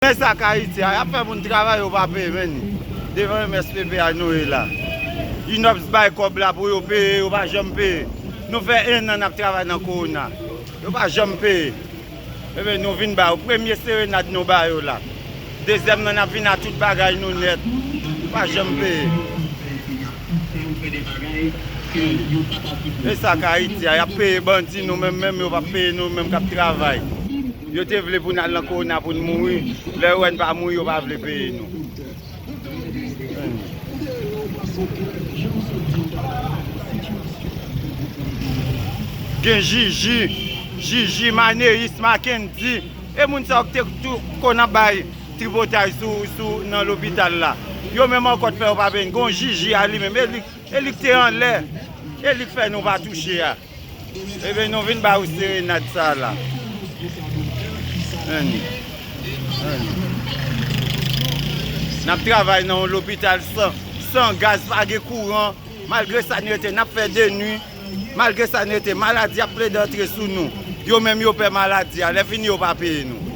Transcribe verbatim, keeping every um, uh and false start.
Men sa k Ayiti a, y ap fè moun travay, yo pa peye, men. Devan M S P P a nou ye la. Inops bay kòb la pou yo peye, yo pa janm peye. Nou fè en an n ap travay nan kowona. Yo pa janm peye. Ebyen, nou vin ba yo. Premye serenad nou ba yo la. Dezyèm nan, n ap vin a tout bagay nou nèt. Yo pa janm peye. E sa k Ayiti a, y ap peye bandi, nou menm, menm yo p ap peye nou menm k ap travay. Yo te vle pou n al nan kowona pou n mouri. Lè yo wè n pa mouri, yo pa vle peye nou. Gen Jiji, Jiji, Maneyis, Mackendy. E moun sa yo ki te tou konn ap bay tripotay sou, sou, nan lopital la. Yo menm ankò t fè yo pa peye n. Gon Jiji a li menm. E li, e li k te anlè. E li k fè nou pa touche a. Ebyen, nou vin ba ou serenad sa la. Ann. Ann. N ap travay nan yon lopital san, san gaz, pa gen kouran. Malgre sa n rete, n ap fè de nwi. Malgre sa n rete, maladi ap plede antre sou nou. Yo menm yo pè maladi a. Lè fini yo pa peye nou.